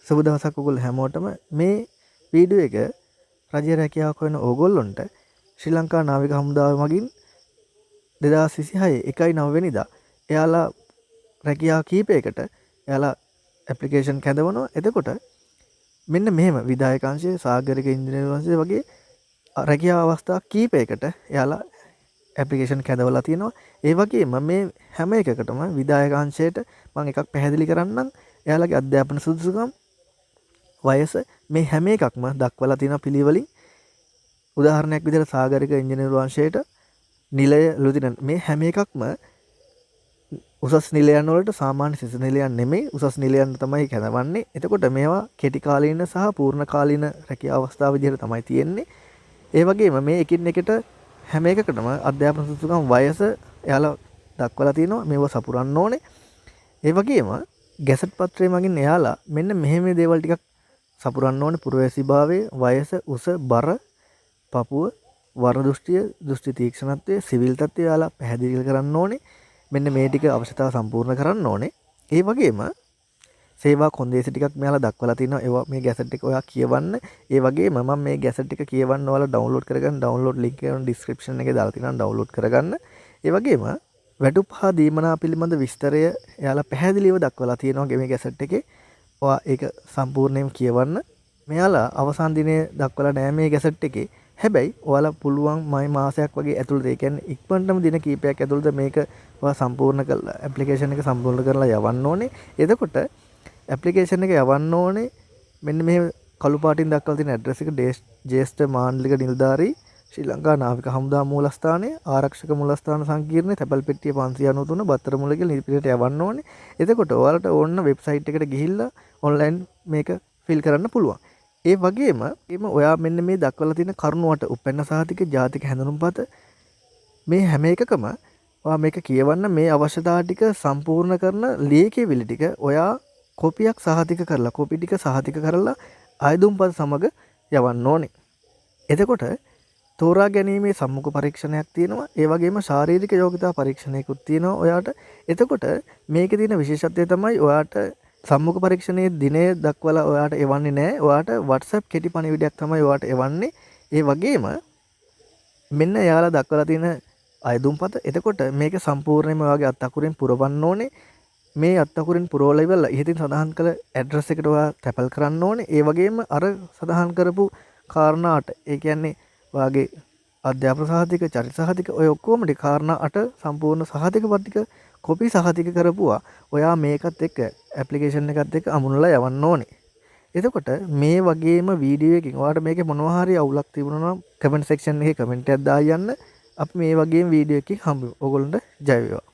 සුබ දවසක් ඔයගොල්ලෝ හැමෝටම. මේ වීඩියෝ එක රජයේ රැකියාවක් හොයන ඕගොල්ලොන්ට ශ්‍රී ලංකා නාවික හමුදාව මගින් 2026 1.9 වෙනිදා එයාලා රැකියා කීපයකට එයාලා ඇප්ලිකේෂන් කැඳවනවා. එතකොට මෙන්න මෙහෙම විධායක අංශය, සාගරික ඉංජිනේරු අංශය වගේ රැකියා අවස්ථා කීපයකට එයාලා ඇප්ලිකේෂන් කැඳවලා තියෙනවා. ඒ වගේම මේ හැම එකකටම විධායක අංශයට මම එකක් පැහැදිලි කරන්නම්. එයාලගේ අධ්‍යාපන සුදුසුකම්, වයස මේ හැම එකක්ම දක්වලා තියෙනවා පිළිවෙලින්. උදාහරණයක් විදිහට සාගරික ඉංජිනේරු අංශයට නිලය ලුතින මේ හැම එකක්ම උසස් නිලයන් වලට, සාමාන්‍ය සිසු නිලයන් නෙමෙයි, උසස් නිලයන් තමයි කැඳවන්නේ. එතකොට මේවා කෙටි කාලීන සහ පූර්ණ කාලීන රැකියා අවස්ථා විදිහට තමයි තියෙන්නේ. ඒ වගේම මේ එකින් එකට හැම එකකටම අධ්‍යාපන සුදුසුකම්, වයස එයාලා දක්වලා තියෙනවා. මේවා සපුරන්න ඕනේ. ඒ වගේම ගැසට් පත්‍රය මගින් එයාලා මෙන්න මෙහෙම දේවල් ටිකක් සපුරන්න ඕනේ. පුරවැසිභාවය, වයස, උස, බර, පපුව, වර්ණ දෘෂ්ටිය, දෘෂ්ටි තීක්ෂණත්වය, සිවිල් තත්ත්වය එයාලා පැහැදිලි කරන්න ඕනේ. මෙන්න මේ ටික අවශ්‍යතාව සම්පූර්ණ කරන්න ඕනේ. ඒ වගේම සේවා කොන්දේසි ටිකක් මෙයාලා දක්වලා තිනවා. ඒවා මේ ගැසට් එක ඔයා කියවන්න. ඒ වගේම මම මේ ගැසට් එක කියවන්න ඔයාලා ඩවුන්ලෝඩ් කරගන්න. ඩවුන්ලෝඩ් ලින්ක් එක ඩිස්ක්‍රිප්ෂන් එකේ දාලා තිනවා, ඩවුන්ලෝඩ් කරගන්න. ඒ වගේම වැටුප් හා දීමනා පිළිබඳ විස්තරය එයාලා පැහැදිලිව දක්වලා තියෙනවා මේ ගැසට් එකේ. ඔයා ඒක සම්පූර්ණයෙන් කියවන්න. මෙයාලා අවසාන දිනය දක්වලා නෑ මේ ගැසට් එකේ. හැබැයි ඔයාලා පුළුවන් මයි මාසයක් වගේ ඇතුළත, ඒ කියන්නේ ඉක්මනටම දින කීපයක් ඇතුළත මේක ඔයා සම්පූර්ණ කරලා ඇප්ලිකේෂන් එක සම්පූර්ණ කරලා යවන්න ඕනේ. එතකොට ඇප්ලිකේෂන් එක යවන්න ඕනේ මෙන්න මේ කළු පාටින් දක්වලා තියෙන ඇඩ්‍රස් එක, ජ්‍යෙෂ්ඨ මාණ්ඩලික නිලධාරී, ශ්‍රී ලංකා නාවික හමුදා මූලස්ථානය, ආරක්ෂක මූලස්ථාන සංකීර්ණය, තැපැල් පෙට්ටිය 593, බත්තරමුල්ල කියලා ලිපිනයට යවන්න ඕනේ. එතකොට ඔයාලට ඕන වෙබ්සයිට් එකට ගිහිල්ලා ඔන්ලයින් මේක ෆිල් කරන්න පුළුවන්. ඒ වගේම ඔයා මෙන්න මේ දක්වලා තියෙන කරුණු වට උපැන්න සහතික, ජාතික හැඳුනුම්පත මේ හැම එකකම ඔයා මේක කියවන්න. මේ අවශ්‍යතා ටික සම්පූර්ණ කරන ලියකියවිලි ටික ඔයා කොපියක් සහතික කරලා, කොපි ටික සහතික කරලා අයදුම්පත සමග යවන්න ඕනේ. එතකොට තෝරා ගැනීමේ සම්මුඛ පරීක්ෂණයක් තියෙනවා. ඒ වගේම ශාරීරික යෝග්‍යතා පරීක්ෂණයකුත් තියෙනවා ඔයාට. එතකොට මේකේ තියෙන විශේෂත්වය තමයි ඔයාට සම්මුඛ පරීක්ෂණයේ දිනය දක්වලා ඔයාට එවන්නේ නෑ. ඔයාට WhatsApp කෙටි පණිවිඩයක් තමයි ඔයාට එවන්නේ. ඒ වගේම මෙන්න එයාලා දක්වලා තියෙන අයදුම්පත. එතකොට මේක සම්පූර්ණයෙන්ම ඔයාගේ අත් අකුරෙන් පුරවන්න ඕනේ. මේ අත් අකුරෙන් පුරවලා ඉවරලා ඉහතින් සඳහන් කළ ඇඩ්‍රස් එකට ඔයා තැපැල් කරන්න ඕනේ. ඒ වගේම අර සඳහන් කරපු කාරණා 8, ඒ කියන්නේ ඔයාගේ අධ්‍යාපන සහතික, චරිත සහතික, ඔය ඔක්කොම ටික කාරණා 8 සම්පූර්ණ සහතික පත් ටික කොපි සහතික කරපුවා ඔයා මේකත් එක්ක ඇප්ලිකේෂන් එකත් එක්ක අමුණලා යවන්න ඕනේ. එතකොට මේ වගේම වීඩියෝ එකකින් ඔයාලට මේකේ මොනවා හරි අවුලක් තිබුණා නම් කමෙන්ට් සෙක්ෂන් එකේ කමෙන්ට් එකක් දාලා යන්න. අපි මේ වගේම වීඩියෝ එකකින් හම්බ වෙමු. ඔයගොල්ලන්ට ජය වේවා.